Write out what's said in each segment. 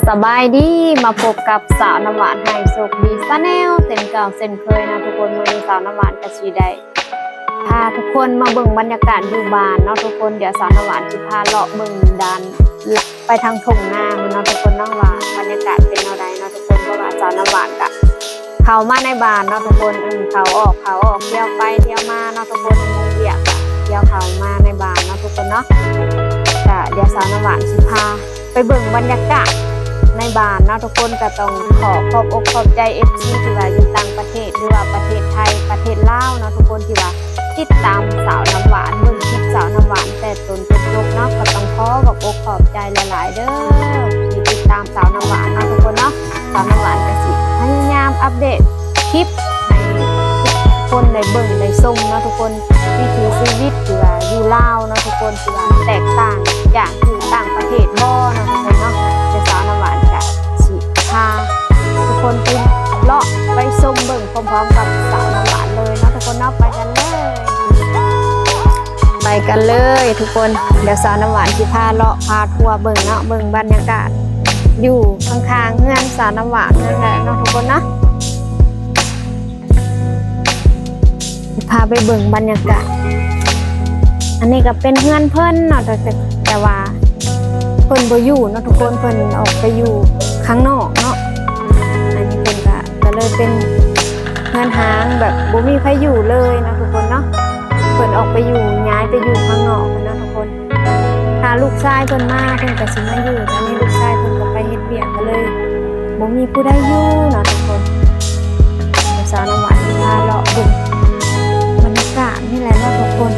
ສະບາຍດີ ມາພົບກັບສາວນ້ຳຫວານໃຫ້ໂຊກດີ Channel ເຊັ່ນເກົ່າເຊັ່ນເຄີຍເນາະທຸກຄົນ. ມື້ນີ້ສາວນ້ຳຫວານກະຊິໄດ້ພາທຸກຄົນມາເບິ່ງບັນຍາກາດຢູ່ບ້ານເນາະທຸກຄົນ. ດຽວສາວນ້ຳຫວານຊິພາເລາະເບິ່ງດ້ານ ໄປທາງທົ່ງນາເນາະທຸກຄົນເນາະ ວ່າບັນຍາກາດເປັນແນວໃດເນາະທຸກຄົນ. ເພາະວ່າສາວນ້ຳຫວານກະເຂົ້າມາໃນບ້ານເນາະທຸກຄົນ. ເອີ ເຂົ້າອອກ ເຂົ້າອອກ ທ່ຽວໄປທ່ຽວມາເນາະທຸກຄົນ. ມີວຽກກະທ່ຽວເຂົ້າມາໃນບ້ານເນາະທຸກຄົນເນາະ. ກະດຽວສາວນ້ຳຫວານຊິພາ ໄປເບິ່ງບັນຍາກາດໃນບ້ານເນາະທຸກຄົນ. ກະຕ້ອງຂໍຂອບອົກຂອບໃຈເອັຟຊີ ທີ່ວ່າຢູ່ຕ່າງປະເທດ ຫຼືວ່າປະເທດໄທ ປະເທດລາວເນາະທຸກຄົນ ທີ່ວ່າຕິດຕາມສາວນ້ຳຫວານ ເບິ່ງຄລິບສາວນ້ຳຫວານແຕ່ຕົ້ນຈົນຈົບເນາະ. ກະຕ້ອງຂໍຂອບອົກຂອບໃຈຫຼາຍໆເດີ ທີ່ຕິດຕາມສາວນ້ຳຫວານເນາະທຸກຄົນເນາະ. ສາວນ້ຳຫວານກະຊິພະຍາຍາມອັບເດດຄລິບໃຫ້ທຸກຄົນໄດ້ເບິ່ງໄດ້ຊົມເນາະທຸກຄົນ. ວິຖີຊີວິດທີ່ວ່າຢູ່ລາວເນາະທຸກຄົນ ທີ່ວ່າແຕກຕ່າງຈາກຢູ່ຕ່າງປະເທດບໍ່ເນາະທຸກຄົນເນາະ. ແຕ່ສາວນ້ຳຫວານກະຊິພາທຸກຄົນໄປເລາະໄປຊົມເບິ່ງພ້ອມໆກັບສາວນ້ຳຫວານເລີຍເນາະທຸກຄົນເນາະ. ໄປກັນເລີຍ ໄປກັນເລີຍທຸກຄົນ. ດຽວສາວນ້ຳຫວານຊິພາເລາະພາທົວເບິ່ງເນາະ ເບິ່ງບັນຍາກາດຢູ່ຂ້າງໆເຮືອນສາວນ້ຳຫວານນັ້ນແຫຼະເນາະທຸກຄົນເນາະ. ພາໄປເບິ່ງບັນຍາກາດ. ອັນນີ້ກະເປັນເຮືອນເພິ່ນເນາະ ແຕ່ ແຕ່ ແຕ່ວ່າເພິ່ນບໍ່ຢູ່ເນາະທຸກຄົນ ເພິ່ນອອກໄປຢູ່ຂ້າງນອກເນາະ. ອັນນີ້ເພິ່ນກະ ກະເລີຍເປັນເຮືອນຮ້າງແບບບໍ່ມີໃຜຢູ່ເລີຍເນາະທຸກຄົນເນາະ. ເພິ່ນອອກໄປຢູ່ ຍ້າຍໄປຢູ່ຂ້າງນອກພຸ້ນເນາະທຸກຄົນ. ຖ້າລູກຊາຍເພິ່ນມາ ເພິ່ນກະຊິມາຢູ່. ຕອນນີ້ລູກຊາຍເພິ່ນກະໄປເຮັດວຽກ ກະເລີຍບໍ່ມີຜູ້ໃດຢູ່ເນາະທຸກຄົນ. ສາວນ້ຳຫວານຊິພາເລາະເບິ່ງບັນຍາກາດນີ້ແຫຼະເນາະທຸກຄົນ.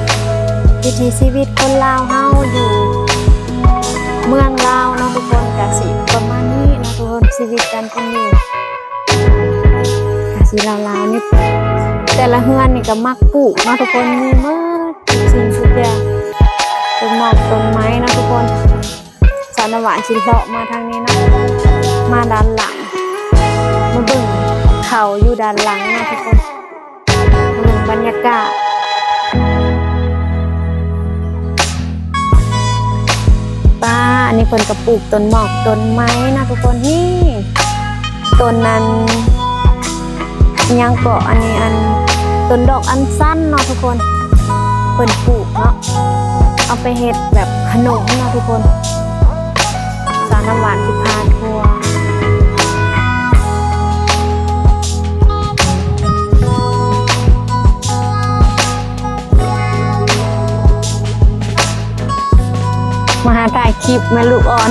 ວິຖີຊີວິດຄົນລາວເຮົາຢູ່ເມືອງລາວເນາະທຸກຄົນ ກະຊິປະມານນີ້ເນາະທຸກຄົນ. ຊີວິດການເປັນຢູ່ກະຊິລາວໆນີ້ ແຕ່ລະເຮືອນນີ້ກະມັກປູກເນາະທຸກຄົນ ມີໝົດ ທຸກສິ່ງທຸກຢ່າງ ຕົ້ນໝອກຕົ້ນໄມ້ເນາະທຸກຄົນ. ສາວນ້ຳຫວານຊິເລາະມາທາງນີ້ເນາະ ມາດ້ານຫຼັງ ມາເບິ່ງເຂົາຢູ່ດ້ານຫຼັງເນາະທຸກຄົນ. ເບິ່ງບັນຍາກາດ ປ້າ ອັນນີ້ເພິ່ນກະປູກຕົ້ນໝອກຕົ້ນໄມ້ເນາະທຸກຄົນ. ນີ້ ຕົ້ນນັ້ນ ອີ່ຫຍັງເກາະ ອັນນີ້ ອັນ ຕົ້ນດອກອັນຊັນເນາະທຸກຄົນ ເພິ່ນປູກເນາະ ເອົາໄປເຮັດແບບຂະໜົມເນາະທຸກຄົນ. ສາວນ້ຳຫວານຊິພາທົວ ມາຫາຖ່າຍຄລິບແມ່ລູກອ່ອນ.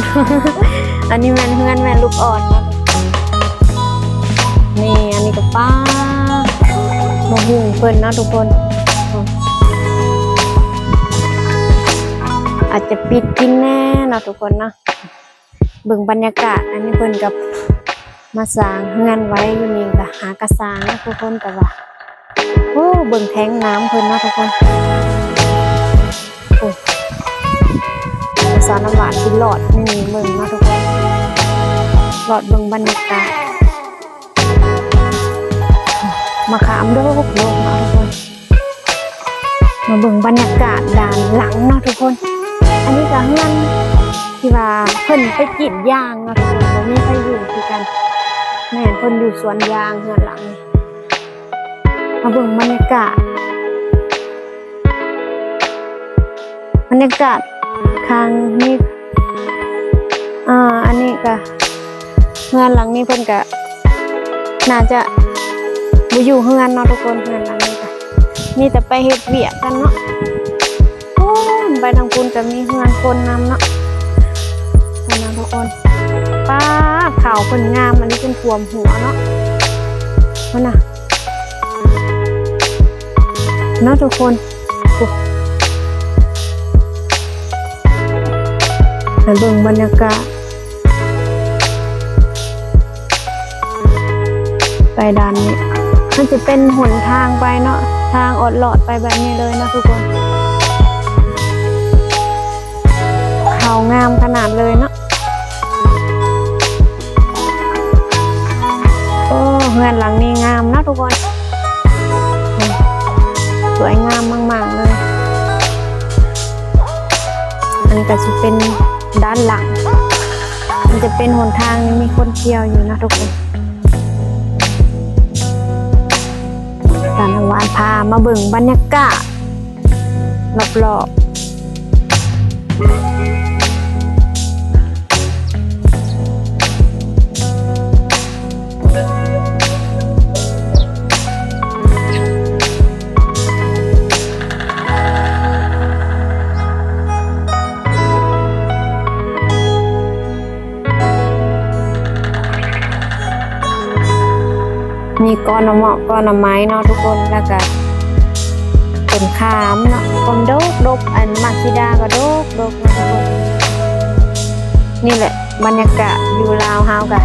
ອັນນີ້ແມ່ນເຮືອນແມ່ລູກອ່ອນເນາະ. ນີ້ ອັນນີ້ກະປ້າ ໝາກຫຸ່ງເພິ່ນເນາະທຸກຄົນ ອາດຈະປິດກິນແນ່ເນາະທຸກຄົນເນາະ. ເບິ່ງບັນຍາກາດ ອັນນີ້ເພິ່ນກະມາສ້າງເຮືອນໄວ້ຢູ່ນີ້ ກະຫາກະສ້າງເນາະທຸກຄົນ. ແຕ່ວ່າ ໂອ້ ເບິ່ງແທ້ງນ້ຳເພິ່ນເນາະທຸກຄົນ. ໂອ້ ສາວນ້ຳຫວານຊິລອດນີ້ເບິ່ງເນາະທຸກຄົນ ລອດເບິ່ງບັນຍາກາດ ມະຂາມດົກໆເນາະທຸກຄົນ. ມາເບິ່ງບັນຍາກາດດ້ານຫຼັງເນາະທຸກຄົນ. ອັນນີ້ກະເຮືອນທີ່ວ່າເພິ່ນໄປກຣີດຢາງເນາະທຸກຄົນ ບໍ່ມີໃຜຢູ່ຄືກັນ. ແມ່ນ ເພິ່ນຢູ່ສວນຢາງເຮືອນຫຼັງນີ້. ມາເບິ່ງບັນຍາກາດ ບັນຍາກາດຂ້າງນີ້ ອ່າ ອັນນີ້ກະ ເຮືອນຫຼັງນີ້ເພິ່ນກະໜ້າຈະບໍ່ຢູ່ເຮືອນເນາະທຸກຄົນ. ເຮືອນຫຼັງນີ້ກະມີແຕ່ໄປເຮັດວຽກກັນເນາະ. ໂອ້ ໄປທາງພຸ້ນກະມີເຮືອນຄົນນຳເນາະ ເພິ່ນນຳທຸກຄົນ. ປ້າ ເຂົາເພິ່ນງາມ ອັນນີ້ເປັນຖ້ວມຫົວເນາະ ພຸ້ນນະ ເນາະທຸກຄົນ. ໂອ້ ໃຫ້ເບິ່ງບັນຍາກາດໄປດ້ານນີ້ ມັນຊິເປັນຫົນທາງໄປເນາະ ທາງອອດລອດໄປແບບນີ້ເລີຍເນາະທຸກຄົນ. ເຂົາງາມຂະໜາດເລີຍເນາະ. ໂອ້ ເຮືອນຫຼັງນີ້ງາມເນາະທຸກຄົນ ສວຍງາມມາກໆເລີຍ. ອັນນີ້ກະຊິເປັນດ້ານຫຼັງ ມັນຈະເປັນຫົນທາງທີ່ມີຄົນທ່ຽວຢູ່ເນາະທຸກຄົນ. ສາວນ້ຳຫວານພາມາເບິ່ງບັນຍາກາດລອບໆ. ມີກໍໜໍ່ເໝາະ ກໍໜໍ່ໄມ້ເນາະທຸກຄົນ ແລ້ວກະຕົ້ນຂາມເນາະ ຕົ້ນດົກດົກ ອັນໝາກສີດາກໍດົກດົກເນາະທຸກຄົນ. ນີ້ແຫຼະບັນຍາກາດຢູ່ລາວເຮົາກະ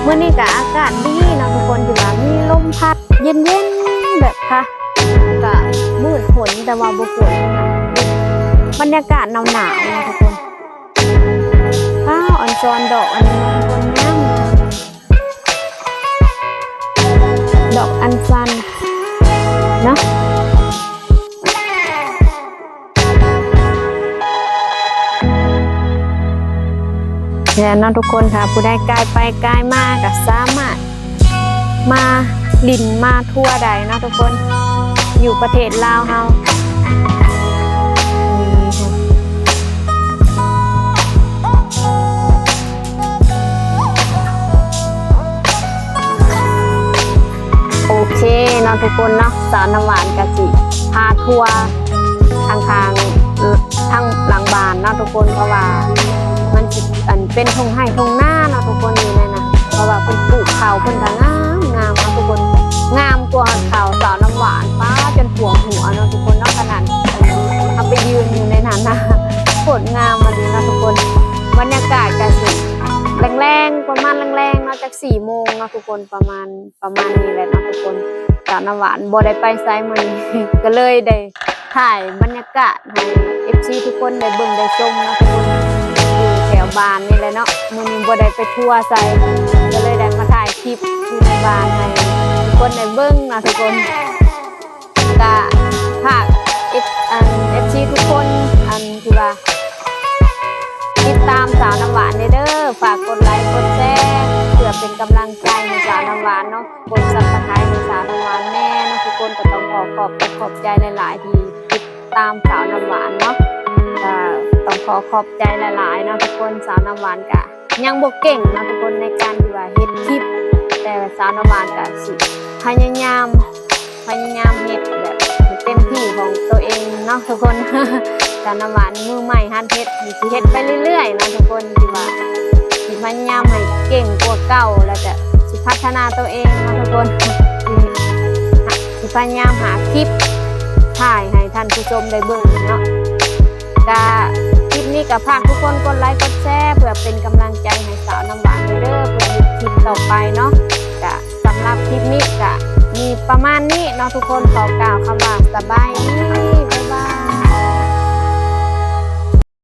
ມື້ນີ້ກະອາກາດດີເນາະທຸກຄົນ ທີ່ວ່າມີລົມພັດເຢັນໆ ແບບພະ ກະມືດຝົນ ແຕ່ວ່າບໍ່ຝົນ ບັນຍາກາດໜາວໆ ເນາະທຸກຄົນ. ວ້າວ ອັນຊອນດອກອັນນີ້ ງາມ ດອກອັນຊັນເນາະ ແລ້ວເນາະທຸກຄົນ. ຖ້າຜູ້ໃດກາຍໄປກາຍມາກໍສາມາດ ມາຫຼິ້ນມາທົວໄດ້ເນາະທຸກຄົນ ຢູ່ປະເທດລາວເຮົາ. ໂອເຄເນາະທຸກຄົນເນາະ ສາວນ້ຳຫວານກະຊິພາທົວທາງ ທາງ ທາງຫຼັງບ້ານເນາະທຸກຄົນ ເພາະວ່າມັນຊິ ອັນ ເປັນທົ່ງໄຮ່ທົ່ງນາເນາະທຸກຄົນ ຢູ່ໃນນັ້ນ ເພາະວ່າເພິ່ນປູກເຂົ້າ ເພິ່ນກະງາມໆ ເນາະທຸກຄົນ ງາມກວ່າເຂົ້າສາວນ້ຳຫວານ ປ້າ ຈົນຖ້ວມຫົວເນາະທຸກຄົນເນາະ. ຂະໜາດ ອັນ ເຮົາໄປຢືນຢູ່ໃນນັ້ນນະ ໂຄດງາມອີ່ຫຼີເນາະທຸກຄົນ. ບັນຍາກາດກະຊິແລງໆ ປະມານແລງໆ ເນາະ ຈັກສີ່ໂມງເນາະທຸກຄົນ ປະມານ ປະມານນີ້ແຫຼະເນາະທຸກຄົນ. ສາວນ້ຳຫວານບໍ່ໄດ້ໄປໃສມື້ນີ້ ກໍເລີຍໄດ້ຖ່າຍບັນຍາກາດໃຫ້ເອັຟຊີທຸກຄົນໄດ້ເບິ່ງໄດ້ຊົມເນາະທຸກຄົນ ຢູ່ແຖວບ້ານນີ້ແຫຼະເນາະ. ມື້ນີ້ບໍ່ໄດ້ໄປທົວໃສ ກໍເລີຍໄດ້ມາຖ່າຍຄລິບຢູ່ໃນບ້ານໃຫ້ທຸກຄົນໄດ້ເບິ່ງເນາະທຸກຄົນ. ກະຝາກເອັຟ ອັນ ເອັຟຊີທຸກຄົນ ອັນ ທີ່ວ່າຕິດຕາມສາວນ້ຳຫວານແດ່ເດີ ຝາກກົດໄລກົດແຊ ເພື່ອເປັນກຳລັງໃຈໃຫ້ສາວນ້ຳຫວານເນາະ ກົດຊັບສະໄຄໃຫ້ສາວນ້ຳຫວານແດ່ເນາະທຸກຄົນ. ກໍຕ້ອງຂໍຂອບອົກຂອບໃຈຫຼາຍໆ ທີ່ຕິດຕາມສາວນ້ຳຫວານເນາະ ກໍຕ້ອງຂໍຂອບໃຈຫຼາຍໆ ເນາະທຸກຄົນ. ສາວນ້ຳຫວານກະຍັງບໍ່ເກັ່ງເນາະທຸກຄົນ ໃນການທີ່ວ່າເຮັດຄລິບ ແຕ່ສາວນ້ຳຫວານກະຊິພະຍາຍາມ ພະຍາຍາມເຮັດແບບໃຫ້ເຕັມທີ່ຂອງໂຕເອງເນາະທຸກຄົນ. ສາວນ້ຳຫວານມືໃໝ່ຫັດເຮັດ ຊິເຮັດໄປເລື້ອຍໆ ເນາະທຸກຄົນ ທີ່ວ່າຊິພະຍາຍາມໃຫ້ເກັ່ງກວ່າເກົ່າ ແລ້ວກະຊິພັດທະນາໂຕເອງເນາະທຸກຄົນ. ຊິພະຍາຍາມຫາຄລິບຖ່າຍໃຫ້ທ່ານຜູ້ຊົມໄດ້ເບິ່ງເນາະ. ກະຄລິບນີ້ກະຝາກທຸກຄົນກົດໄລກົດແຊ ເພື່ອເປັນກຳລັງໃຈໃຫ້ສາວນ້ຳຫວານເດີ ເພື່ອເຮັດຄລິບຕໍ່ໄປເນາະ. ກະ ສຳລັບຄລິບນີ້ກະມີປະມານນີ້ເນາະທຸກຄົນ ຂໍກ່າວຄຳວ່າສະບາຍດີ.